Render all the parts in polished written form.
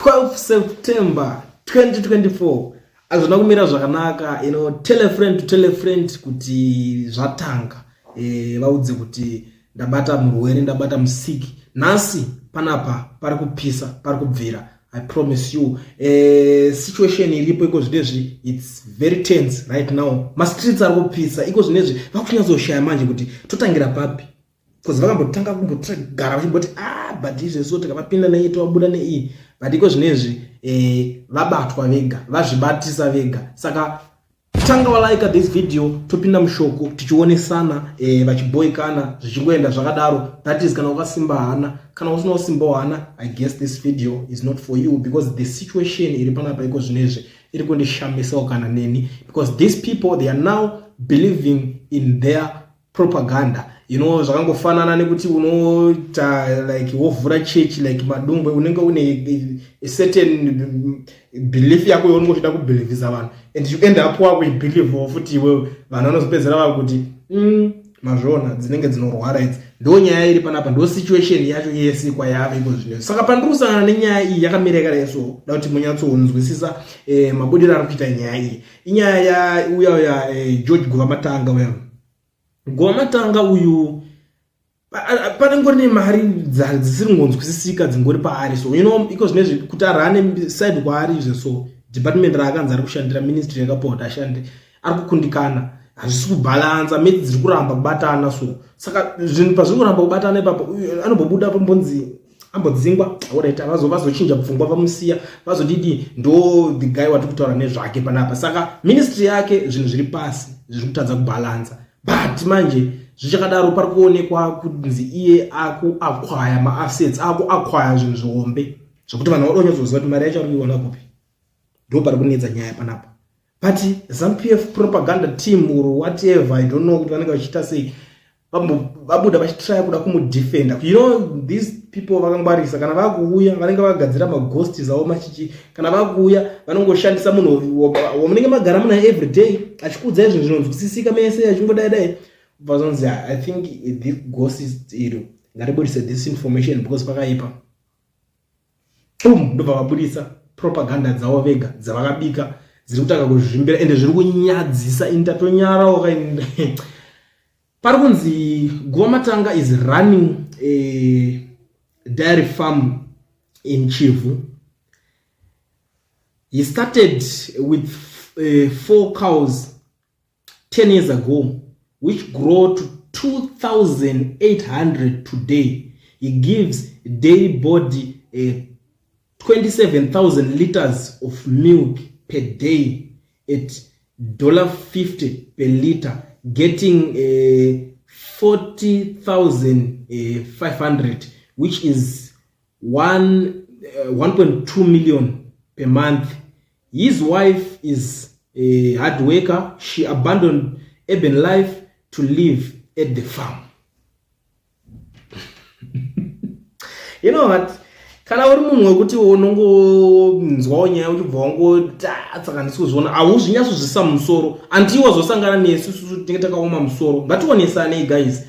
12 September 2024 hazvina kumira zvakanaka. You know, tell a friend to tell a friend kuti zvatanga. Vaudze kuti ndabata murwere, ndabata musiki. Nhasi panapa pari kupisa, pari kubvira. I promise you. Situation iripo iko zvinezvi, it's very tense right now. Mastreets ari kupisa iko zvinezvi, vakunyatsoshaya manje kuti totangira papi. Because vakambotanga kumbogara vachimboti, ah, but izvezvo tikavapinda nei, tovabuda nei, but iko zvinezvi vabatwa vega, vazvibatisa vega. Saka tanga walike this video, topinda mushoko tichionesana, vachiboikana, zvichingoenda zvakadaro. That is kana wakasimba hana. Kana usina kusimbawo hana, I guess this video is not for you, because the situation iri panapa iko zvinezvi iri kundishamisawo kana neni, because these people, they are now believing in their propaganda. Zvakangofanana nekuti unoita like wovhura church like Madungwe, unenge une a certain belief yako yaunenge uchida kubelievisa vanhu, and you end up wakuibelievewo futi iwewe. Vanhu vanozopedzera vakuti, mazviona, dzinenge dzinorwara idzi." Ndo nyaya iri panapa, ndo situation yacho yese kwayava iko zvino. Saka pandiri kusangana nenyaya iyi yakamira yakadai, so da kuti munyatsonzwisisa mabudiro ari kuita nyaya iyi. Inyaya yauya uya George Guvamatanga. Uya Guvamatanga uyu panengori nemari dzisiri ngonzwisisika dzingori paari. So iko zvinezvi kuti arane side kwaari izve, so department raakanzi ari kushandira, ministry yakapiwa kuti ashande, ari kukundikana, hazvisi kubhalansa, maths dziri kuramba kubatana. So saka zvinhu pazviri kuramba kubatana ipapo, anombobuda pambonzi ambodzingwa. Alright, vazochinja pfungwa, vamusiya, vazodidi. Ndo the guy watiri kutaura nezvake panapa. Saka ministry yake zvinhu zviri pasi, zviri kutadza kubhalansa. But manje zvichakadaro, pari kuonekwa kunzi iye akuacquire maassets, akuacquire zvinhu zvihombe zvokuti vanhu vada kunyatsoziva kuti mari yacho ari kuiwana kupi. Ndo pari kunetsa nyaya panapa. But ZANU PF propaganda team or whatever, I don't know kuti vanenge vachiita sei, vabuda vachitraya kuda kumudefenda. These people vakangwarisa. Kana vakuuya, vanenge vagadzira maghosts avo machichi. Kana vakuuya, vanongoshandisa munhu wamunenge magara munaye every day, achikuudzai zvinhu zvinonzwisisika mese, achingodai dai, vazonzi, "I think this ghost iro ngaribudise this information because pakaipa." Ndobva vabudisa propaganda dzavo vega dzavakabika, dziri kutanga kuzvimbira, ende zviri kunyadzisa. Ini tatonyarawo. Pari kunzi Guvamatanga is running a dairy farm in Chivhu. He started with four cows 10 years ago, which grow to 2800 today. He gives Dairibord 27,000 liters of milk per day at $50 per liter, getting 40,500, which is 1.2 million per month. His wife is a hard worker. She abandoned urban life to live at the farm. You know what, kana uri munhu wekuti unongonzwawo nyaya uchibva wangoti, "Saka ndisi kuzviona," hauzvinyatsozvisa mumusoro. Anti wazosangana nesu susu tinenge takaoma musoro. Ngationesanei, guys.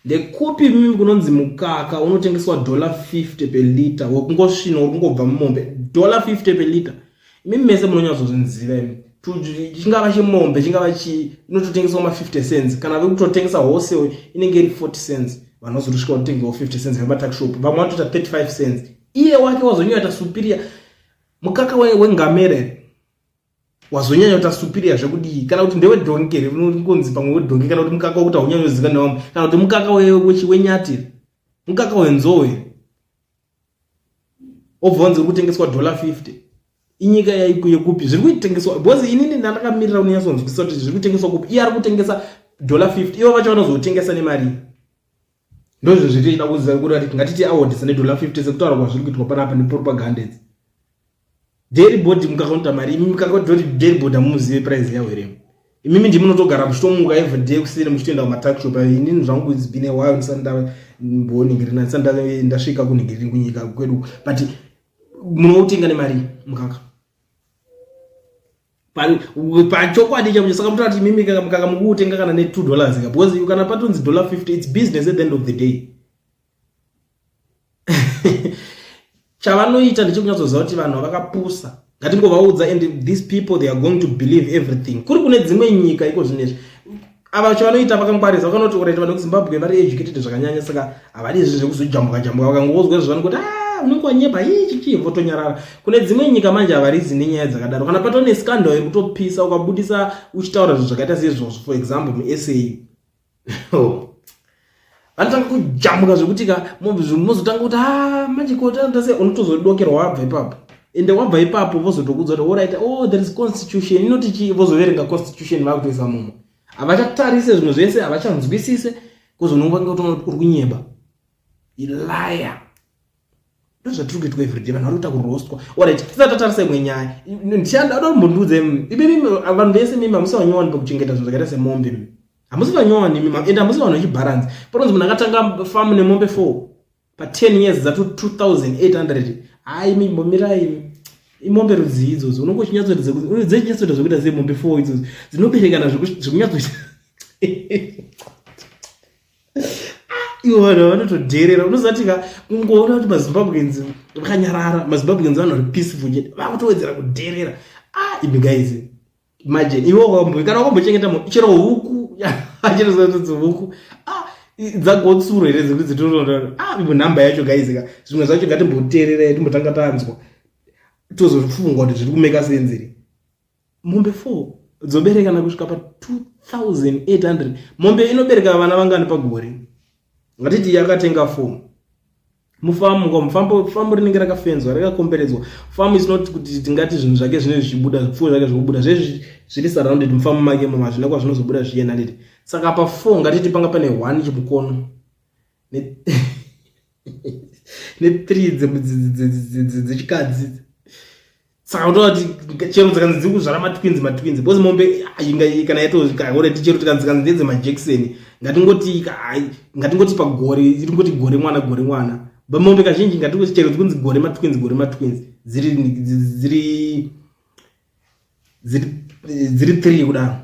Ndekupi mimi kunonzi mukaka unotengeswa $50 per liter, wekungosvina, uri kungobva mumombe, $50 per liter? Imimi mese munonyatsozvinziva imi. Chingava chemombe, chingava chii, inototengeswa ma50 cents. Kana vekutotengesa wholesale, inenge iri 40 cents. Vanhu vazotosvika kutengewo 50 cents vematuckshop, vamwe vanotoita 35 cents. Iye wake wazonyanya superior. Mukaka wengamera here wazonyanya kuita superior zvekudii? Kana kuti ndewedhonki here? Unongonzi pamwe wedhonki, kana kuti mukaka wekuti haunyanyoziva nevamwe, kana kuti mukaka wenyati, mukaka wenzou here, obva wanzi uri kutengeswa $50? Inyika yekupi zviri kutengeswa? Because inini ndandakamirira kunyatsonzwisisa kuti zviri kutengeswa kupi. Iye ari kutengesa $50, ivo vacho vanozotengesa nemari? Ndozvo zviri kuziva kuti ngatiti awardisa nedollar 50 sekutaura kwazviri kuitwa panapa nepropaganda idzi. Dairibord mukakaunta mari, imi mukaka Dairibord hamuzive price yawo here? Imimi ndimi munotogara muchitomuka every day kusiri muchitoenda kumatuckshop. Inini zvangu, it's been a while ndisati ndamboningirina, ndisati ndasvika kuningiriri kunyika kwedu, but munoutenga nemari mukaka pachokwadi chacho? Saka mutoati imimi mukaka mukuutenga kana ne$2 ka? Because kana patonzi $50, it's business at the end of the day. Chavanoita ndechekunyatsoziva kuti vanhu vakapusa, ngatingovaudza, and these people, they are going to believe everything. Kuri kune dzimwe nyika iko zvinezvi, ava chavanoita vakangwarisa, vakanoti alright, vanhu vekuZimbabwe vari educated zvakanyanya, saka havadi izvi zvekuzojambuka jambuka. Vakangozwa izvo vanongoti, "Ah, unenge wanyepa, ichichi," votonyarara. Kune dzimwe nyika manje havarizi nenyaya dzakadaro. Kana patova nescandal iri kutopisa, ukabudisa uchitaura zvinhu zvakaita seizvozvo, for example muSA, vanotanga kujambuka zvekuti ka mozotanga kuti, "A ah, manje kotase." Unotozodokerwa wabva ipapo, ende wabva ipapo vozotokudza kuti, "Alright, oh, there is constitution inoti chii." Vozoverenga constitution, vakutoisa mumwe. Havachatarise zvinhu zvese, havachanzwisise, because unonga uri kunyeba, iliar. Ndozvatiri kuitwa everyday, vanhu vari kuita kurostwa. Alright, tisati tatarisa imwe nyaya, ndichada kumbondiudza imimi vanhu vese, mimi hamusi vanyowani pakuchengeta zvinhu zvakaita semombe. Mimi hamusi vanyowani imi, ende hamusi vanhu vechibharanzi. Panonzi munhu akatanga famu nemombe 4, pa10 years dzato 2800. Hai, mimbomirai, imombe rudzii idzodzo? Unonge uchinyatsoita zvekuita sei? Mombe 4 idzodzo dzinoberekana zvekunyatsoita? Ivo vanhu vanotodherera. Unozati ka kungoona kuti maZimbabweans vakanyarara, maZimbabweans vanhu vari peaceful chete, vakutowedzera kudherera. Ah, imi guys, imagine iwe kana wakambochengeta chero huku, chero huku, ah, dzagotsuro here dzekuti dzitoa? Ah, imbo nhamba yacho guys ka, zvimwe zvacho ngatimboteererai, timbotanga tanzwa, tozofunga kuti zviri kumeka sense here. Mombe 4 dzoberekana kusvika pa2800. Mombe inobereka vana vangani pagore? Ngatiti yakatenga 4 mufamu. Famu rinenge rakafenzwa, rakakomberedzwa. Famu is not kuti tingati zvinhu zvake zvinenge zvichibuda, zvipfuwo zvake zvikubuda zvezvi zviri surrounded mufamu make mo, hazvina kwazvinozobuda zvichienda, nditi? Saka pa4 ngatiti panga pane 1 chimukono ne3 dzechikadzi. Saka kutova kuti chero dzikanzi dziri kuzvara matwins, matwins, because mombe kana yatooreti, chero tikanzi kanzi ndedzemajackson, ngatingoti pagore iringoti gore mwana, gore mwana. But mombe kazhinji, ngatingoti chero dzikunzi gore matwins, gore matwins, dziri 3 kudaro,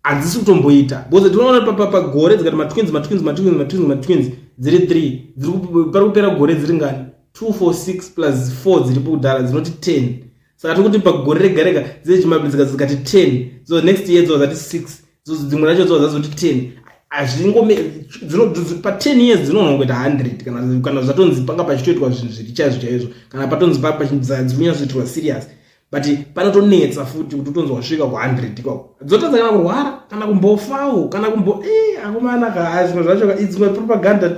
hadzisi kutomboita, because tinoona pagore dzikati matwins, matwins, matwins, matwins, matwins, dziri 3, pari kupera gore dziri ngani? 2 4 6 plus 4 dziripo kudhara, dzinoti 10. Saka tiri kuti pagore rega rega dzechimabiritsika dzikati 10, so next year dzova dzati 6, so dzimwe racho dzova dzazoti 10. Hazvingome pa10 years dzinogona kuita 100, kana zvatonzi panga pachitoitwa zvinhu zviri chaizvo chaizvo, kana patonzi dzikunyatsoitwa serious. But panotonetsa futi kuti utonzi wasvika ku100 ikoko, dzotadza kana kurwara, kana kumbofawo, kana kumbo akomana ka. Zvimwe zvacho, dzimwe propaganda,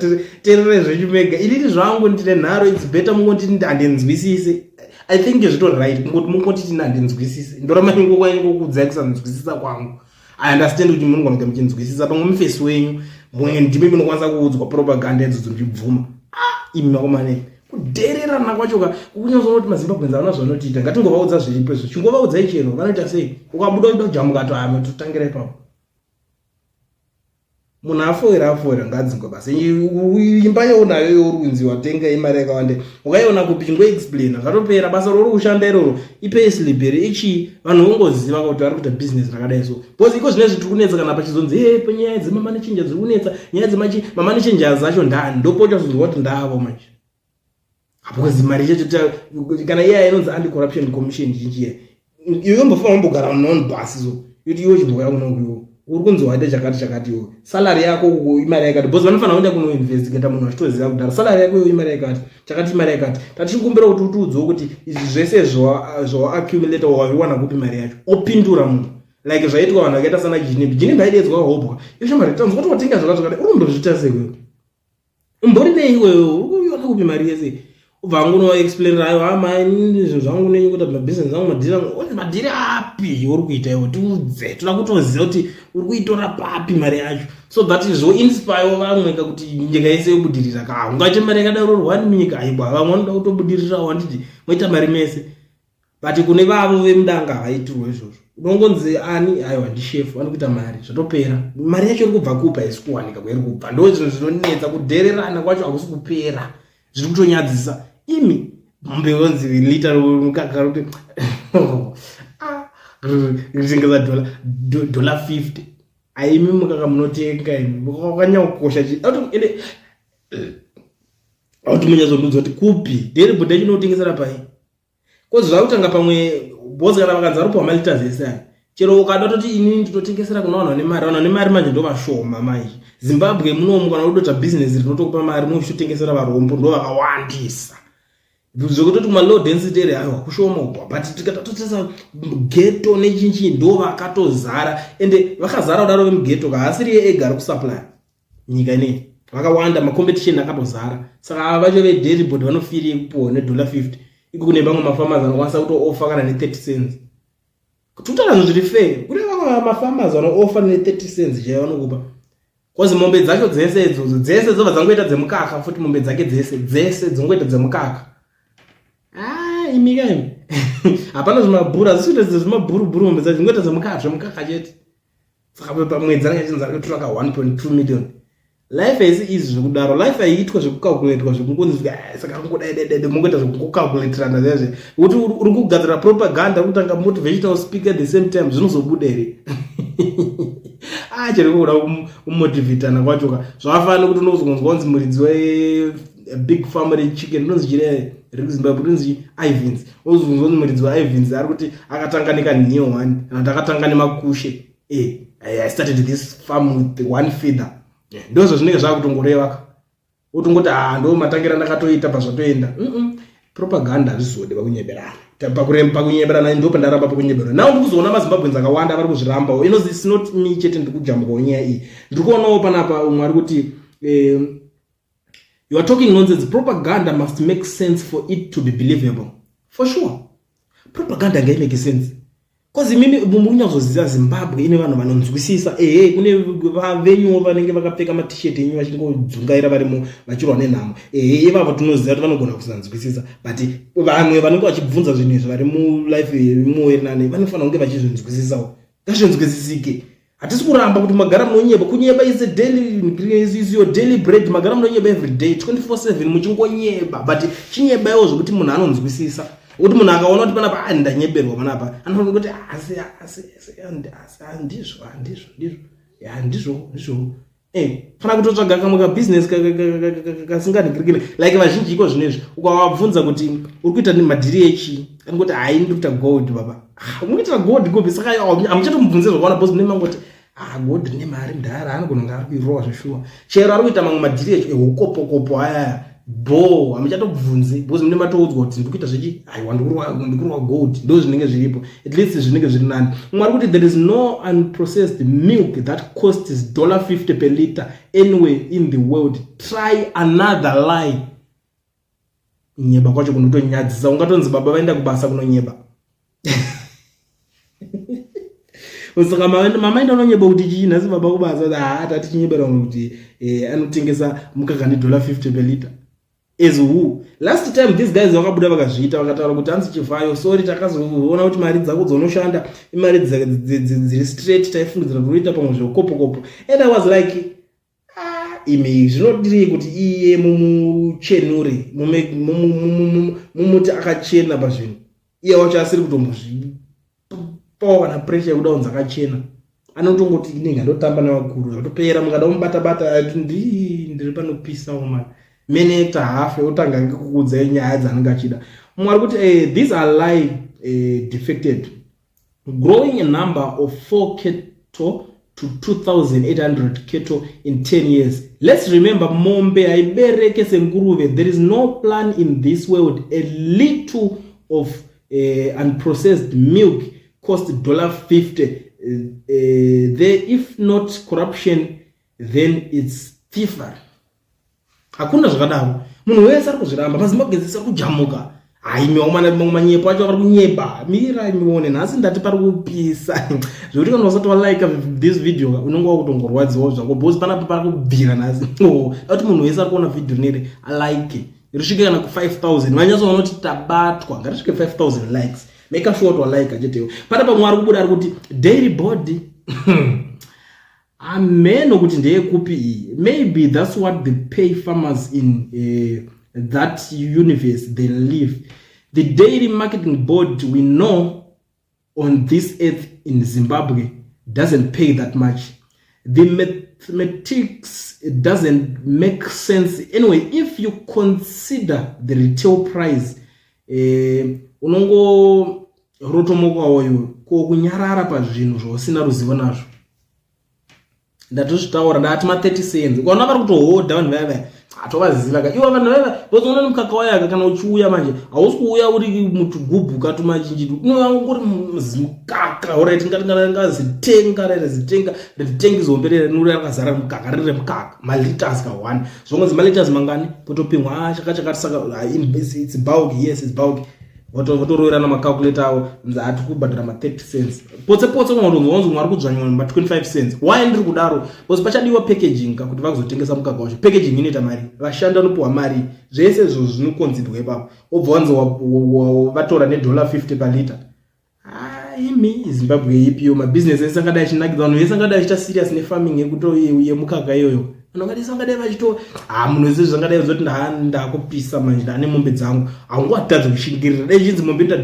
tererai zvechimega. Inini zvangu ndine nharo. It's better mungonditi handinzwisise. I think zvitori right kungoti mungotiti handinzwisise, ndoramba ndingokuudzai kusanzwisisa kwangu. I understand kuti munogona kunge muchinzwisisa pamwe mufesi wenyu, mwe ndimi munokwanisa kuudzwa propaganda idzodzo muchibvuma. Ah, imi makomane, kudhererana kwacho ka kukunyazoona kuti maZimbabweans havana zvavanotiita. Ngatingovaudza zviripo izvo, chingovaudzai chero vanoita sei. Ukabuda uchida kujamuka, to ame totangira ipapo. Munhu afoira, afoira, ngaadzingwe basa. Imba yaunayo youri kunzi watenga imari yakawanda, ukaiona kupi? Chingoexplaina, zvatopera. Basa rori kushanda iroro, ipayslip here, ichii? Vanhu vongoziva kuti vari kuita bhizinesi rakadai. So because iko zvinezvi tiri kunetsa kana pachizonzi e panyaya dzemamoney changer dziri kunetsa, nyaya dzemachi mamoney changers acho ndani? Ndopochazonzwa kuti ndavo manje, because mari chacho kana iya inonzi Anti Corruption Commission zhinji iya, iwe yombofanira kumbogara non bus, so yoti iwe chimbouya kunoku, iwe uri kunzi waita chakati chakati, iwe salary yako imari yakati, because vanofanira kuenda kunoinvestigata munhu achitoziva kudhara. Salary yako iwe imari yakati chakati, imari yakati. Tatichikumbira kuti utiudzewo kuti izvi zvese zvawaaccumulata waviwana kupi mari yacho. Opindura munhu like zvaitwa vanhu vakaita sana Ginimbi. Ginimbi aidedzwa hobwa izvo mari tanzwa kuti watenga zvakati zvakati, uri kumbozviita sei iwewe? Umbori nei iwewe? Uri kuiona kupi mari yese? Ubva angunoexplainira, "Aiwa amai, zvinhu zvangu nenyu kuita mabhizinesi angu, madhiri angu." Oti, "Madhiri api uri kuita iwe? Tiudze, toda kutoziva kuti uri kuitora papi mari yacho," so that zvoinspirewo vamwe kakuti nyika yese yobudirira ka. Ungaite mari yakadaro rwani munyika? Aibwa, vamwe vanoda kutobudirirawo, handiti? Moita mari mese. But kune vavo vemudanga havaitirwo izvozvo. Unongonzi ani? Aiwa, ndishefu, anokuita mari, zvatopera. Mari yacho iri kubva kupa? Haisi kuwanika kwairi kubva. Ndo zvinhu zvinonetsa. Kudhererana kwacho hakusi kupera, zviri kutonyadzisa imi. Mombe yonzi lita mukaka kuti ritengesa dollar 50. Aimi mukaka munotenga imi wakanyanya kukosha chi ende. Auti munyazondiudza kuti kupi dairy board yacho inotengesera pai? Kozi zvakutanga pamwe boss kana vakanzi vari kupiwa maliters ese aya. Chero ukada toti inini ndinotengesera kuna vanhu vane mari, vanhu vane mari manje ndovashoma manje. Zimbabwe munomu kana udoita business rinotokupa mari muchitotengesera varombo ndovakawandisa. Zvekutoti kuma low density area aiwa kushoma uko but tikatotarisa ghetto nechinchi ndo vakatozara ende vakazara kudaro vemughetto ka haasiri iye ega ari kusupply nyika ineyi vakawanda macompetition akatozara saka ava vacho vedairy board vanofiri yekupiwa nedollar 50 iko kune vamwe mafarmers anokwanisa kutoofa kana ne30 cents kuti kutaura zvinhu zviri fair kune vamwe mafarmers vanoofa ne30 cents chaivo vanokupa Cause mombe dzacho dzese idzodzo dzese dzobva dzangoita dzemukaka futi mombe dzake dzese dzese dzongoita dzemukaka. Ah, imi ka imi. Hapana zvimabhuru hazisi kuita zvimabhuru bhuru mombe dzacho dzingoita dzemukaka zvemukaka chete. Saka pamwedzi anenge achinzi ari kutora ka 1.2 million. Life haisi easy zvekudaro. Life haiitwa zvekucalculatwa zvekungonzi ah, saka kungodai dai dai mongoita zvekungocalculatirana zvezve. Kuti uri kugadzira propaganda kutanga motivational speaker at the same time zvinozobuda here? ah chero kuda kumotivatana kwacho ka zvakafanana nekuti unozonzwa kunzi muridzi webig farm rechicken rinonzi chire riri kuzimbabwe rinonzi ivins unozonzwa kunzi muridzi weivins ari kuti akatanga nekanhiyo one kana kuti akatanga nemakushe e i started this farm with one feather ndozvazvinenge zvakutongoreva ka wotongoti ah ndo matangira ndakatoita pazvatoenda mm propaganda hazvizode pakunyeberana pakunyeberana ndo pandaramba pakunyeberana now ndikuzoona mazimbabweans akawanda vari kuzvirambawo inozi it's not me chete ndiri kujamukawo nyaya iyi ndiri kuonawo panapa umwe ari kuti eh, you are talking nonsense propaganda must make sense for it to be believable for sure propaganda ngaimake sense Cause imimi muri kunyatsoziva Zimbabwe ine vanhu vanonzwisisa ehe kune venyuwo vanenge vakapfeka matishet enyu vachingodzungaira varimo vachirwa nenhamo ehe ivavo tinoziva kuti vanogona kusanzwisisa but vamwe vanenge vachibvunza zvinhu izvi vari mulife yemoyo nani vanofanira kunge vachizvinzwisisawo ngazvinzwisisike hatisi kuramba kuti magara munonyeba kunyeba is a daily is your daily bread magara munonyeba every day 24/7 muchingonyeba but chinyebaiwo zvekuti munhu anonzwisisa kuti munhu akaona kuti panapa ah, ndanyeberwa panapa anofanira kuti asi asi asi handizvo handizvo ndizvo handizvo ndizvo Eh, fana kutotsvaga kamwe kabusiness kasinganhikirikiri like vazhinji iko zvino izvi ukavabvunza kuti uri kuita madhiri echii anongoti hai ndiri kuita gold baba ah, uri kuitira gold kupi saka hamuchatomubvunze zvakaona bcause mune mangoti ah gold rine mari mudhara anogona kunge ari kuirowa zveshuwa chero ari kuita mamwe madhiri echo ehukopokopo ayaya bho hamuchatobvunzi because mune matoudzwa kuti ndiri kuita zvechi aiwa ndikurwa gold ndo zvinenge zviripo at least zvinenge zviri nani mumwe ari kuti there is no unprocessed milk that costs dollar 50 per liter anyway in the world try another lie kunyeba kwacho kunotonyadzisa ungatonzi baba vaenda kubasa kunonyeba saka mama enda unonyeba kuti chii nhasi baba kubasa haa tati chinyebera kuti eh, anotengesa mukaka nedollar 50 per liter as who last time these guys vakabuda vakazviita vakataura kuti hanzi chivhayo sorry takazoona kuti mari dzako dzaunoshanda imari dziri straight taifungidzira kuti unoita pamwe zvekopokopo and i was like ah, imi zvinodirei kuti iye mumuchenure mumuti akachena pazvinhu iye wacho asiri kutombozvipawo kana pressure yekuda kunzi akachena anotongoti inenge andotamba nevakuru zvatopera mukada kumubatabata ndiri panopisawo mani meneta hafe otanga ngekukuudzai nyaya dzaanenge achida mumwe ari kuti eh, these are lie eh, defected growing a number of 4 cattle to 2800 cattle in 10 years let's remember mombe haibereke senguruve there is no plan in this world a little of uh, unprocessed milk cost dollar 50 uh, uh, there if not corruption then it's thievery hakuna zvakadaro munhu wese ari kuzviramba mazimbabwe ese ari kujamuka hayi mamwe manyepo acho ari kunyeba mirai mione nhasi ndati pari kupisa zvekuti kana usati walike this video unenge wakutongorwadziwawo zvako because panapa pari kubvira nhasi oh, akuti munhu wese ari kuona video rineri alike risvike kana ku5000 vanyatsoona kuti tabatwa ngatisvike 5000 likes make sure kuti walike chetewo panapa mumwe ari kubuda ari kuti dairy body Hameno kuti ndeyekupi iyi. Maybe that's what they pay farmers in uh, that universe they live. The Dairy Marketing Board we know on this earth in Zimbabwe doesn't pay that much. The mathematics doesn't make sense anyway if you consider the retail price. Unongorotomokawo iwe ko kunyarara pazvinhu zvausina ruzivo nazvo. Ndatozvitaura, ndati ma30 cents. Ukaona vari kutohodha vanhu vaya vaya, hatovaziva ka ivo vanhu vaya, because unoona mukaka wayaka kana uchiuya manje, hausi kuuya uri mutugubhu katumachinji, unouya uri mukaka. Alright, ngazitenga rere zitenga ritengi zombe rere rinouya rakazara mukaka, riri remukaka, maliters ka1, zvongonzi maliters mangani, potopimwa. Ah, chakati saka it's bulk. Yes, it's bulk. Votoroverana macalculator avo, nzi hati kubhadhara ma30 cents. Potse potse unotonzwa wanzi mwari kudzvanywa ma25 cents. Why ndiri kudaro? Because pachadiwa packaging kakuti vakuzotengesa mukaka wacho. Packaging inoita mari, vashandi vanopiwa mari, zvese izvozvo zvinokonzerwa ipapo. Wobva wanzi vatora nedollar 50 palita. Imi, Zimbabwe ipiyo mabhizinesi ese angadai achinakidza vanhu vese, angadai achiita serious nefarming yekuto yemukaka iyoyo. Vanhu vangadai vangadai vachito, ha, munhu wese zvangadai zoti ndakupisa manje, ndaane mombe dzangu, haungoatadzi kushingirira. Dai chinzi mombe ita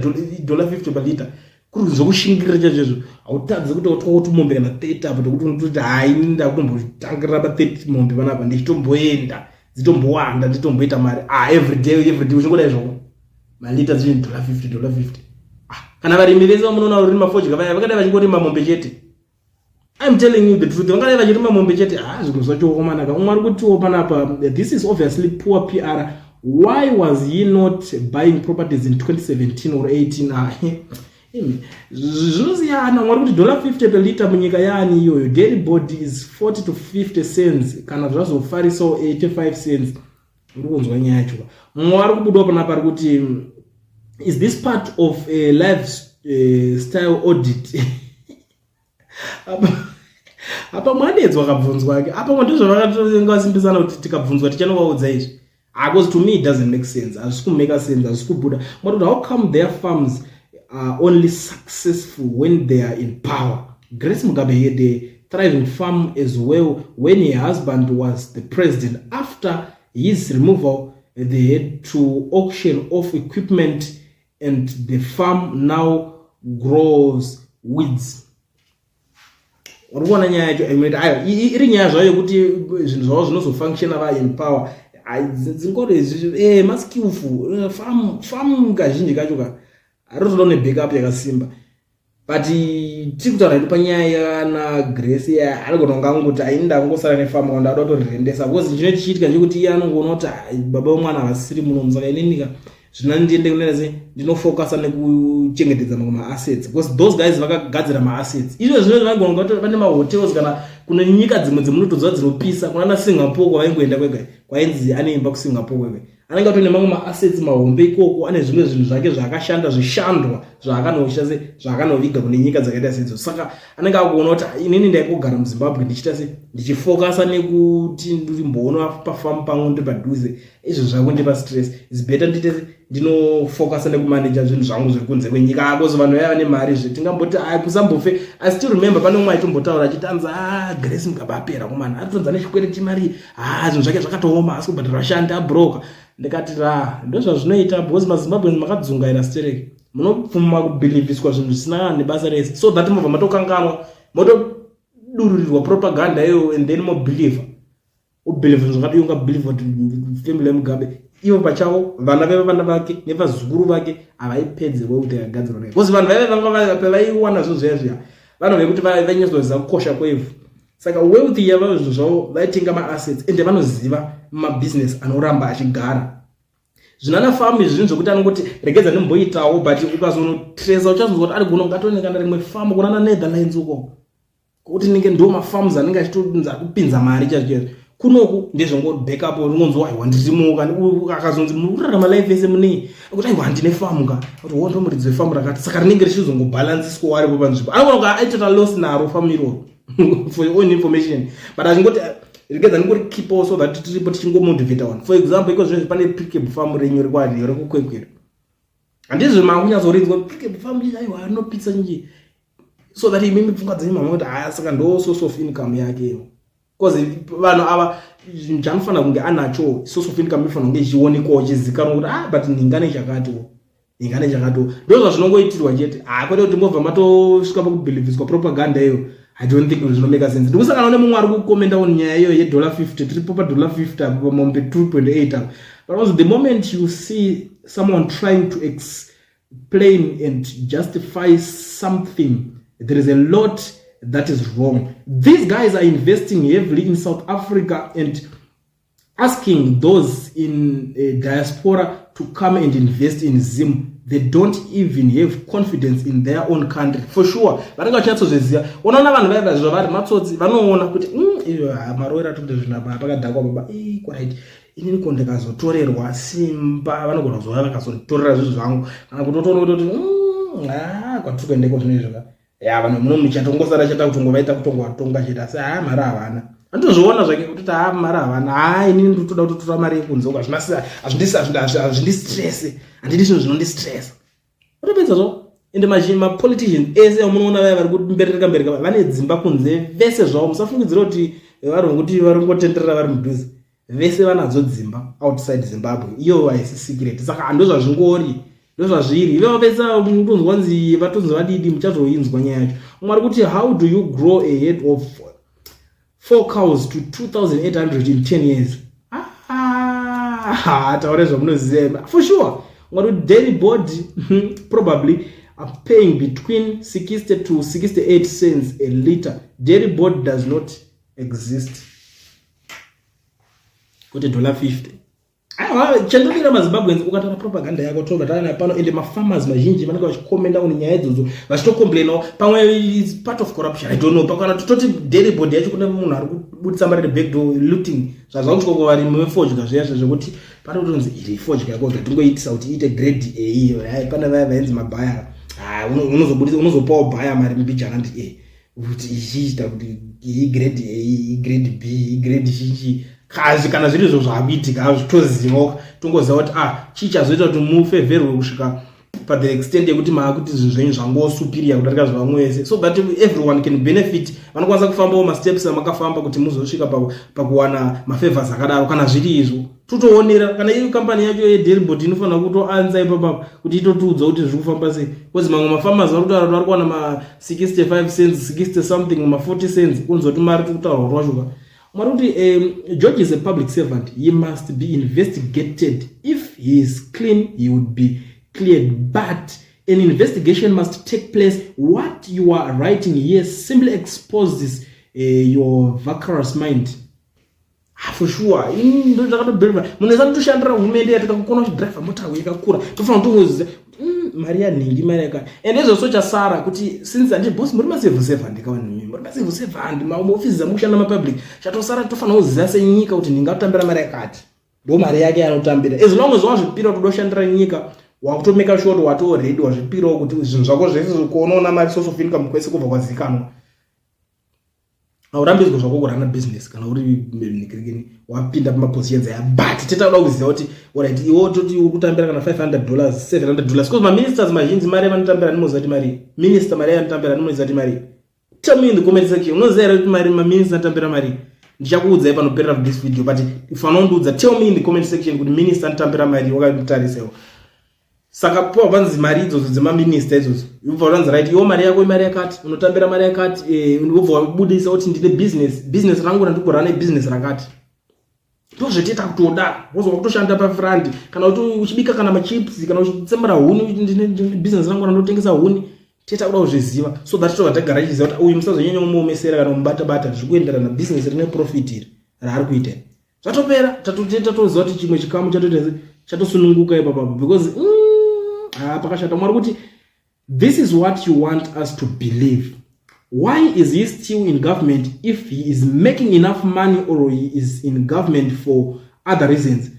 dollar 50 palita, kuri zvokushingirira chaizvo, hautadzi kuti utwa mombe kana 30 apo, tokuti unototi, hai, ndakutombotangirira pa30 mombe panapa, ndichitomboenda dzitombowanda, nditomboita mari. Ah, everyday, everyday uchingodai zvako malita dzine dollar 50, dollar 50. Ah, kana varimi vese vamunoona vari mafodya vaya vakadai vachingorima mombe chete, I'm telling you the truth, vangadai vachirima mombe chete. Ha, zvinhu zvacho komanaka. Umwe ari kutiwo panapa, "This is obviously poor PR. Why was he not buying properties in 2017 or 18?" Ah, zvinosiyana. Mwari kuti dollar 50 per liter munyika yaani iyoyo? Dairy board is 40 to 50 cents, kana zvazofarisawo 85 cents. Uri kunzwa nyaya yacho? Mumwe ari kubudawo panapa ari kuti, "Is this part of a life style audit?" Apa mwadedzwa akabvunzwa ake apa, ndizvo vasimbisana kuti tikabvunzwa tichanovaudza izvi. Because to me it doesn't make sense, hazvisi kumake sense, hazvisi kubuda. But how come their farms are only successful when they are in power? Grace Mugabe had a thriving farm as well when her husband was the president. After his removal, they had to auction off equipment and the farm now grows weeds. Uri kuona nyaya yacho? Ayo iri nyaya zvayo yekuti zvinhu zvavo zvinozofunctiona va in power. Dzingori maskillful farm kazhinji kacho ka rinotoda nebackup yakasimba. But tiri kutaura hedu panyaya yana Grace, anogona kunge angoti aini ndangosara nefamu kana ndada kutorirendesa, because chino chichiitika ndechekuti iye anongoona kuti baba vemwana havasiri munomu, saka ininika zvina ndiende kunena se ndinofocasa nekuchengetedza mamwe maassets, because those guys vakagadzira maassets. Izvo zvino vagona kunge vane mahotels kana kune nyika dzimwe dzemunotodziva dzinopisa, kuna naSingapore kwavaingoenda kwega, kwainzi anoimba kuSingapore kwega, anenge atori nemamwe maassets mahombe ikoko, ane zvimwe zvinhu zvake zvaakashanda, zvishandwa zvaakanoita se zvaakanoviga kune nyika dzakaita sedzo. Saka anenge akuona kuti inini ndaingogara muZimbabwe ndichiita se ndichifokasa nekuti ndirimboona pafamu pangu ndiri padhuze, izvo zvakundipa stress. Is better ndiite ndinofokasa nekumaneja zvinhu zvangu zviri kunze kwenyika, because vanhu vaiva nemari zve tingamboti kusambofe. I still remember pane umwe aitombotaura achitanza, a Grace Mugabe apera komana, aritonza nechikwereti chemari, ha, zvinhu zvake zvakatooma, asi kubhadhara vashandi abroka. Ndikati ra, ndozvazvinoita, because maZimbabweans makadzungaira stereki, munobvuma kubhilivhiswa zvinhu zvisina nebasa rese, so that mobva matokanganwa, motodururirwa propaganda iyoyo, and then mobhilivha, ubhilivha zvakadii? Ungabhilivha kuti family yaMugabe ivo pachavo, vana vevana vake nevazukuru vake havaipedze wealth yakagadzirwa naye? Because vanhu vaive vanga pavaiwana zvinhu zviya zviya, vanhu vekuti vainyatsoziva kukosha kwevhu. Saka wealth yava zvinhu zvavo, vaitenga maassets, ende vanoziva mabhizinesi anoramba achigara. Zvinana famu izvi zvinhu zvokuti anongoti regedza ndimboitawo, but ukazonotresa uchazonzwa kuti ari gona ungatoonekana rimwe famu kunana Netherlands uko, kuti ninge ndo mafarms anenge achitonzi akupinza mari chaizvo chaizvo. Kunoku ndezvongo backup, ringonzi aiwa ndirimo. Akazonzi muri kurarama life yese munei? Kuti aiwa handine famu ka, kuti wo ndo muridzi wefamu rakati. Saka rinenge richizongobhalansiswa waripo panzvimbo, anogona kunge aitota loss naro famu iroro, for your own information, but achingoti regedza ndingori keepo so that tiripo tichingomotivata vanhu. For example, iko zvinezvi pane Pricabe farm renyu rekwadi rekuKwekwere, handizvo makunyatsoridzwa Pricabe farm, aiwa rinopisa nji, so that imimi pfungwa dzenyu mama kuti haya, saka ndo source of income yake iyo, because vanhu ava chanofanira kunge anacho, source of income inofanira kunge ichionekwawo, ichizikanwa kuti ah, but ndingane chakatiwo, ndingane chakatiwo. Ndo zvazvinongoitirwa chete. Ha, kwete kuti mobva matosvika pakubhilivhiswa propaganda iyo. I don't think zvinomeka sense. Ndikusangana nemumwe ari kukomenda on nyaya iyoyo yedollar 50. Tiripo padollar 50 apo, pamombe 2.8 apo. But also, the moment you see someone trying to explain and justify something, there is a lot that is wrong. These guys are investing heavily in South Africa and asking those in diaspora to come and invest in Zim. They don't even have confidence in their own country. For sure, vanenge vachinyatsozviziva. Unoona vanhu vaiva zvavari matsotsi, vanoona kuti iyo marovero atikuita zvinhu apa pakadhakwa baba. Right, inini ko ndikazotorerwa simba, vanogona kuzouya vakazonditorera zvinhu zvangu, kana kutotoona kutoti kwatiri kuendeko zvino izvo ya vanhu muno muchatongosara chata kutongovaita kutongovatonga chete, asi haa, mari havana. Anotozviona zvake kuti haa, mari havana. Haa, inini nditoda kutotora mari yekunze uko, hazvindistresse, handidi zvinhu zvinondistressa. Otopedza zvo. Ende mapoliticians ese amunoona vaya vari kumberereka mbereka vane dzimba kunze vese zvavo. Musafungidzira kuti vari kuti vari kungotenderera vari mudhuze. Vese vanadzo dzimba outside Zimbabwe. Iyo haisi secret. Saka handozvazvingori, ndozvazviri. Ivo vese mutonzwa nzi vatonzi vadidi, muchazoinzwa nyaya yacho. Umwe ari kuti, "How do you grow a herd of four cows to 2800 in 10 years?" Ah, taure zvamunoziva. For sure, umwe ari kuti Dairy Board probably are paying between 60 to 68 cents a liter. Dairy Board does not exist. Kuti dollar 50, aiwa, chandodira maZimbabweans, ukataura propaganda yako tobva taana pano. Ende mafarmers mazhinji vanenge vachikomenda kune nyaya idzodzo, vachitocomplainawo. Pamwe is part of corruption, I don't know. Pakana tototi Dairy Board yacho kune munhu ari kubudisa mari nebackdoor looting, zvazvakutywa kuvarimi vefodya zviya zvekuti pane kutonzi iri fodya yako ngatingoitisa kuti iite grade A. Pane vaya vainzi mabhaya, unozobudisa, unozopawo bhaya mari mbijana ndi A kuti ichiita kuti igrade A, igrade B, igrade chichi kazi. Kana zviri izvo zvaakuitika hazvo, tozivawo, tongoziva kuti ah, chii chazoita kuti mufevherwe kusvika pathe extent yekuti maakuti zvinhu zvenyu zvangosuperior kudarika zvevamwe vese, so that everyone can benefit. Vanokwanisa kufambawo masteps amakafamba kuti muzosvika pakuwana mafavors akadaro. Kana zviri izvo, totoonera. Kana iri kambani yacho yeDairy Board inofanira kutoanza ipapapo kuti itotiudza kuti zviri kufamba sei, because mamwe mafarmers vari kutaura kuti vari kuwana ma65 cents, 60 something, ma40 cents, kunzoti mari tiri kutaurwa rwachoka. Mwari kuti George is a public servant. He must be investigated. If he is clean, he would be cleared, but an investigation must take place. What you are writing here simply exposes your vacuous mind. Ah, for sure, ndo ndakatobheriva munhu ese anotoshandira hurumende yatikakukona uchidhiraivha mota yakakura, tofanira kutongoziva mari yanhingi, mari yakati. And izvo chasara kuti since handi boss, muri macivil servant kavanhu, muri macivil servant, maofisi amukushanda mapublic, chatosara tofanira kuziva senyika kuti ndingatambira mari yakati, ndo mari yake yanotambira. As long as wazvipira kuti udoshandira nyika, wakutomeka sure kuti wato ready, wazvipirawo kuti zvinhu zvako zvese kuonoona mari, source of income kwese kubva kwazikanwa. Haurambidzwa zvako kurana business kana uri nikirikini wapinda pamapositions aya, but tetakuda kuziva kuti alright, iwo toti uri kutambira kana $500, $700, because maministers mazhinji mari yavanotambira, ndimoziva kuti mari minister mari yavanotambira, ndimoziva kuti mari. Tell me in the comment section, unoziva here kuti mari maminister anotambira mari? Ndichakuudzai panoperera this video, but fanira kundiudza. Tell me in the comment section kuti minister anotambira mari wakamutarisewo. Saka powa panzi mari idzodzo dzemaminista idzodzo, ubva uranzi right, iwo mari yako imari yakati, unotambira mari yakati, ubva wabudisa kuti ndine business, business rangu randikurana business rakati. Ndozvetiita kutoda wozwa kutoshanda pafront, kana kuti uchibika kana machips, kana uchitsemura huni, ndine business rangu randotengesa huni. Tiita kuda kuzviziva so that tobva tagara tichiziva kuti uyu musazonyanya kumuomesera kana kumubata-bata, zviri kuenderana business rine profit iri raari kuita. Zvatopera, tatoziva kuti chimwe chikamu chatoita chatosununguka ipapapo, because pakashata. Mwari kuti this is what you want us to believe. Why is he still in government if he is making enough money, or he is in government for other reasons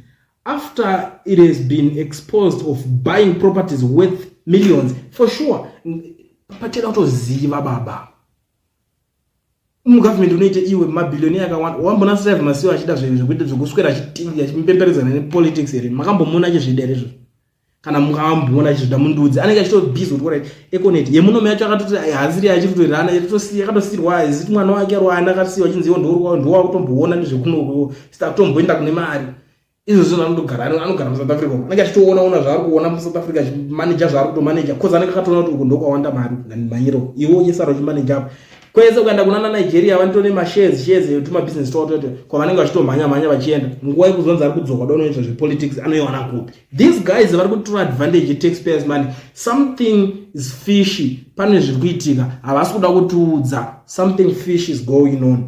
after it has been exposed of buying properties worth millions? For sure, pateda kutoziva baba, mugovernment unoite iwe mabhiliyoni akawanda. Wambona Strive Masiyiwa achida zvekuita zvekuswera achipemberedzana nepolitics here? Makambomuna achizvida here izvozvo? Kana mukamboona achizvida, mundudzi anenge achitobhizi kuti right, Econet yemunomo yacho akatoti hasiri achitotorana, yakatosiyirwa ziti mwana wake arwana, akasiyiwa achinzi iwo ndowakutomboona nezvekunoko, sitakutomboenda kune mari izvozvo. Anotogara, anogara muSouth Africa, anenge achitoona ona zvaari kuona muSouth Africa, achimaneja zvaari kutomaneja, cause anenge akatoona kuti uku ndokwawanda mari mhanyiro. Iwe uchisara uchimaneja apa. Kwese kuenda kunana Nigeria vanotone mashares shares etumabusiness twavo kwavanenge vachitomhanya mhanya vachienda. Nguva yekuzonzi ari kudzoka donoita zvepolitics anoiwana kupi? These guys vari kutora advantage yetaxpayers money. Something is fishy, pane zviri kuitika, havasi kuda kutiudza. Something fish is going on.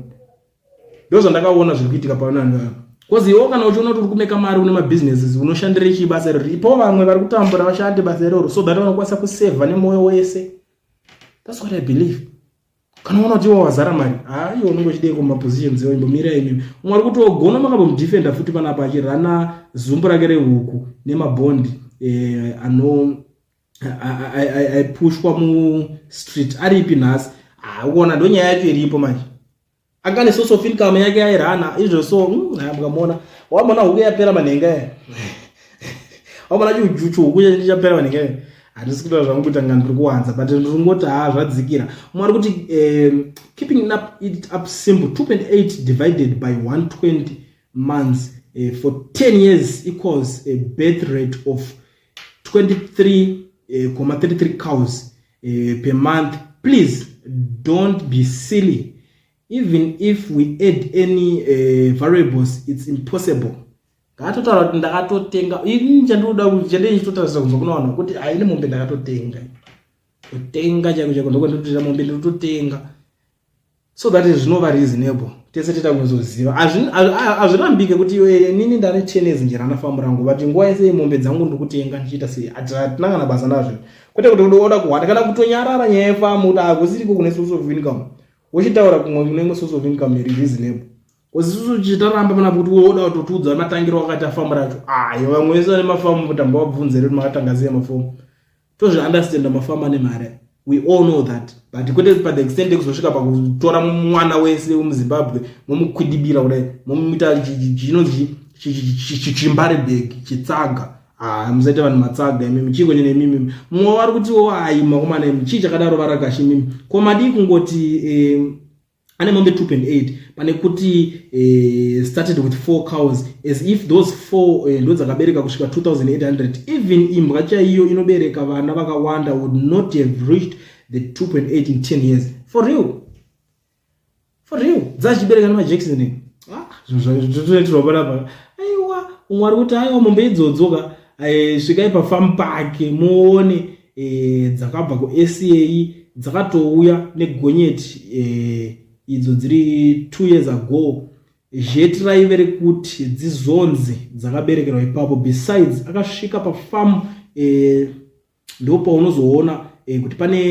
Ndo zvandakaona zviri kuitika pavanhu ava. Because iwo kana uchiona kuti uri kumeka mari, une mabusinesses, unoshandire chii basa iroro? Ipo vamwe vari kutambura vashande basa iroro so that vanokwanisa kusevha nemwoyo wese. That's what I believe. Kana uona kuti iwo wazara mari, haiwo unenge uchidei kumapositions iwo? Imbomira imimi. Umwe ari kuti ogona makambomudefenda futi panapa achirana zumbu rake rehuku nemabhondi ano aipushwa mustreet aripi nhasi? Ukuona, ndo nyaya yacho iripo manje. Anga nesource of income yake airana izvo. So mukamuona, wamona huku yapera manhenga ya, wamona chihuku chapera manhenga ya. Handisi kutaura zvangu kuti anga ndiri kuwanza, but ndiri kungoti haa, zvadzikira. Umwe ari kuti keeping it up simple, 2.8 divided by 120 months for 10 years equals a birth rate of 23,33 cows per month. Please don't be silly. Even if we add any variables, it's impossible. Ngatotaura kuti ndakatotenga. Ini chandinoda, chandei chitotarisa kunzwa kuna vanhu kuti haini mombe ndakatotenga, kutenga chaiko chaiko ndokwandinotoita mombe, ndinototenga so that zvinova reasonable. Tese toita kuzoziva hazvirambike kuti nini ndane 10 years njerana famu rangu, but nguva yese mombe dzangu ndikutenga ndichiita sei? Hatina kana basa nazvo. Kwete kuti oda kuhwanda kana kutonyarara nyaya yefamu kuti hakusiriko kune source of income, wochitaura kumwe kune imwe source of income iri reasonable. Because isusu chitaramba panapo kuti woda kutotiudza matangiro wakaita famu racho. Ayo vamwe vese vane mafamu kuti ambavabvunze kuti makatanga sei mafomu. Tozviunderstanda, mafamu ane mari, we all know that, but kwete pa the extent yekuzosvika pakutora mwana wese wemuZimbabwe momukwidibira kudai, momuita chinonzi chimbare bag, chitsaga. Musaita vanhu matsaga imimi. Chiko nemimi? Mumwe vari kutiwo, ai makomana imi, chii chakadaro? Varakashi imimi, ko madii kungoti ane mombe 2.8 pane kuti started with four cows, as if those four ndo dzakabereka kusvika 2800? Even imbwa chaiyo inobereka vana vakawanda would not have reached the 2.8 in 10 years. For real, for real, dzachibereka nemajackson. Ah, zvotoitirwa panapa. Aiwa, umwe ari kuti aiwa, mombe idzodzo ka, svikai pafamu pake muone, dzakabva kuSA, dzakatouya negonyeti, idzo dziri 2 years ago. Zheti raive rekuti dzizonzi dzakaberekerwa ipapo. Besides, akasvika pafamu ndo paunozoona kuti pane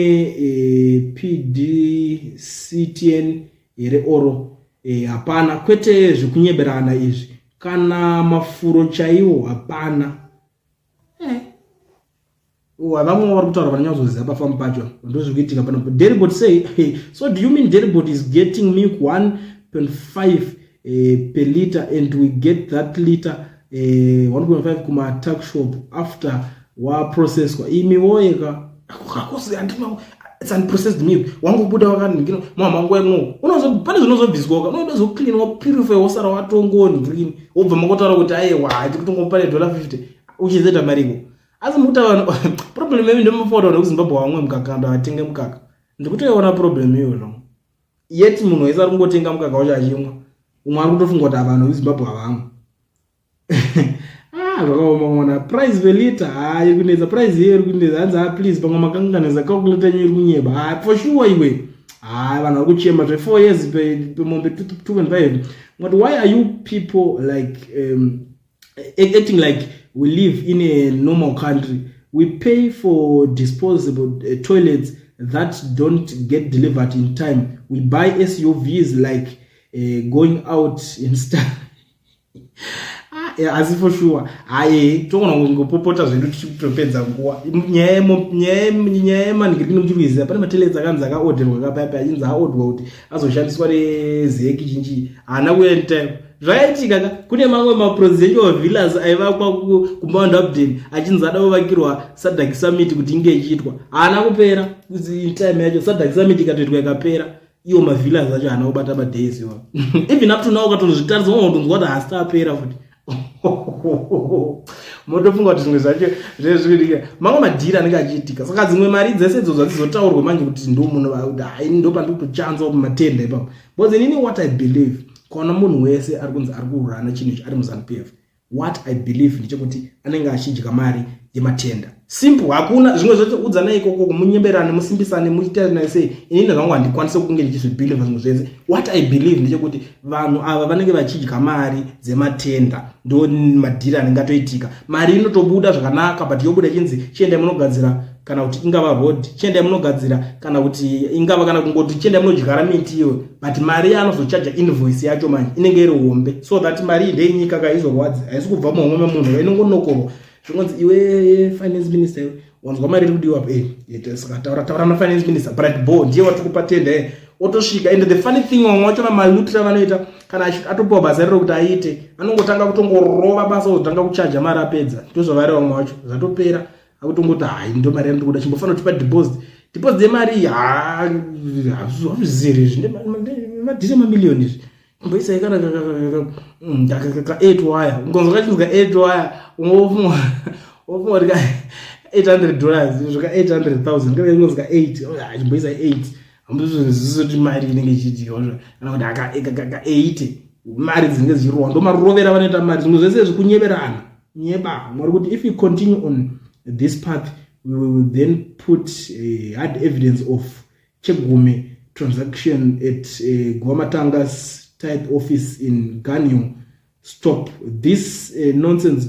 PDCTN here oro hapana. Kwete zvekunyeberana izvi, kana mafuro chaiwo hapana. Vamwe vari kutaura vanonyatsoziva pafamu pacho, ndozviri kuitika pano. Deribot say, so do you mean Deribot is getting milk 1.5 per liter and we get that liter 1.5 kuma tuck shop after waprocesswa? Imi woyeka, it's unprocessed milk. Wangobuda wakaningina mama nguva imwe pane zvinozobviswa, unoda zoclean, wapurify, wosara watongoni, wobva mangotaura kuti aiwa, hati kutongopa nedollar 50 uchizoita mariko. Asi mukuti vanhu, problem yevi ndomufoda vanhu vekuZimbabwe vamwe mukaka ndo vatenge mukaka. Ndikutoiona problem iyoyo, yet munhu wese ari kungotenga mukaka wacho achimwa. Umwe ari kutofunga kuti vanhu vekuZimbabwe havamwe. Ah, zvakaoma mwana. Price per liter, ha, iri kunetsa price iyo, iri kunetsa. Hanzi, ha, please, pamwe makanganisa calculator yenyu, iri kunyeba. Ha, for sure iwe. Ha, vanhu vari kuchema zve 4 years pemombe 2.5. But why are you people like acting like we live in a normal country? We pay for disposable toilets that don't get delivered in time. We buy SUVs like going out in style. Ah, asi for sure, haye, togona kungopopota zvedu tichitopedza nguva. Nyaya yemanhikirikini muchiri kuiziva. Pane matoilets akanzi akaodherwa kapaipa, achinzi aodwa kuti azoshandiswa neZEC chinchi, haana kuuya in time. Zvakaitika ka, kune mamwe mapresidential villas aivakwa kuMount Hampden, achinzi ada kuvakirwa SADC summit kuti inge ichiitwa, haana kupera in time yacho. SADC summit ikatoitwa ikapera, iwo mavillas acho haana kubata madays iwa. Even up to now, ukatozvitarisa unotonzwa kuti haasi apera futi. Motofunga kuti zvimwe zvacho zvezviitika, mamwe madhiri anenge achiitika. Saka dzimwe mari dzese idzodzo hadzizotaurwe manje kuti ndo munhu hai, ndo pandiri kutochanza pamatenda ipapo. Because inini, what I believe, kuona munhu wese ari kunzi ari kurana chinhu ichi ari muZANU PF, what I believe ndechekuti anenge achidya mari yematenda. Simple, hakuna zvimwe zvacho. Udzanai ikoko, munyemberane, musimbisane, muchitanai sei. Inini zvangu handikwanisi kunge ndichizvibelieva zvimwe zvese. What I believe ndechekuti vanhu ava vanenge vachidya mari dzematenda. Ndo madhiri anenge atoitika. Mari inotobuda zvakanaka, but yobuda ichinzi chiendai munogadzira, kana kuti ingava road, chiendai munogadzira, kana kuti ingava, kana kungoti chiendai munodyara miti iyo. But mari yaanozochaja, invoice yacho manje inenge iri hombe, so that mari iyi ndeyenyika ka, izorwadzi, haisi kubva muhomwe memunhu, inongonokorwa. Zvingonzi, "Iwe finance minister, iwe wanzwa mari iri kudiwa?" Saka taura, taura nafinance minister Bright Bo, ndiye watiri kupa tenda. Otosvika. And the funny thing, vamwe vachona malutira vanoita, kana atopiwa basa riro kuti aite, anongotanga kutongorova basa, ozotanga kuchaja mari apedza. Ndozvavari vamwe vacho, zvatopera akutongoti, "Hai, ndo mari yandiri kuda, chimbofanira kutipa deposit." Deposit yemari iyi hazviziri izvi, madhiri emamiliyoni izvi. Imboisai kana ka 8 wire. Ungonzwa kachinzi ka 8 wire, ungofunga, wofunga kuti ka $800, zvika 800,000, kana inonzi ka 8, chimboisai 8. Hambozvizoti mari inenge ichiitika, kana kuti ka 80, mari dzinenge dzichirohwa. Ndo marovera vanoita mari. Zvimwe zvese zvekunyeberana nyeba. Mwari kuti if you continue on this path, we will then put hard evidence of Chegume transaction at Guamatanga's tithe office in Ganyo. Stop this nonsense.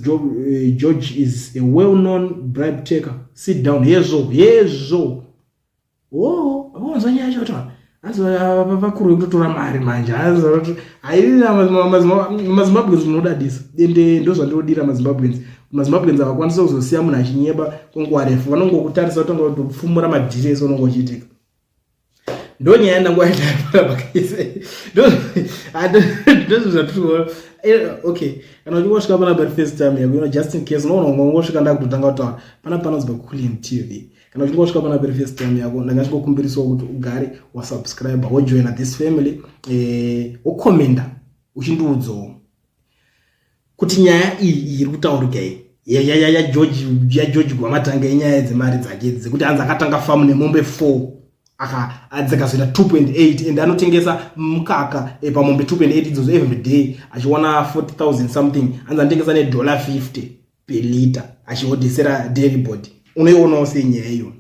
George is a well-known bribe taker. Sit down. Hezvo, hezvo. Oh, wanzwa nyaya yacho kuti hanzi vakuru vekutotora mari manje. MaZimbabweans munodadisa, ende ndo zvandinodira maZimbabweans. MaZimbabweans havakwanisi kuzosiya munhu achinyeba kwenguva refu. Vanongokutarisa, kutanga kutopfumura madhiri ese unonge uchiitika. Ndo nyaya yandangoaita pakaise, ndozvo zvatiri. Okay, kana uchingosvika panapa first time yako, just in case unoona ungosvika, ndakutotanga kutaura pana panonzi paCulian TV. Kana uchingosvika panapa first time yako, ndanga chingokumbirisawo kuti ugare wasubscribe, wojoina this family, wokomenda uchindiudzawo kuti nyaya iyi iri kutaurika iyi yaGeorge Gwamatanga, inyaya dzemari dzake dzekuti hanzi akatanga famu nemombe 4, dzikazoita 2.8, and anotengesa mukaka pamombe 2.8 idzodzo every day, achiwana 40,000 something. Hanzi anotengesa nedollar 50 per liter, achihodhesera Dairibord. Unoionawo sei nyaya iyona?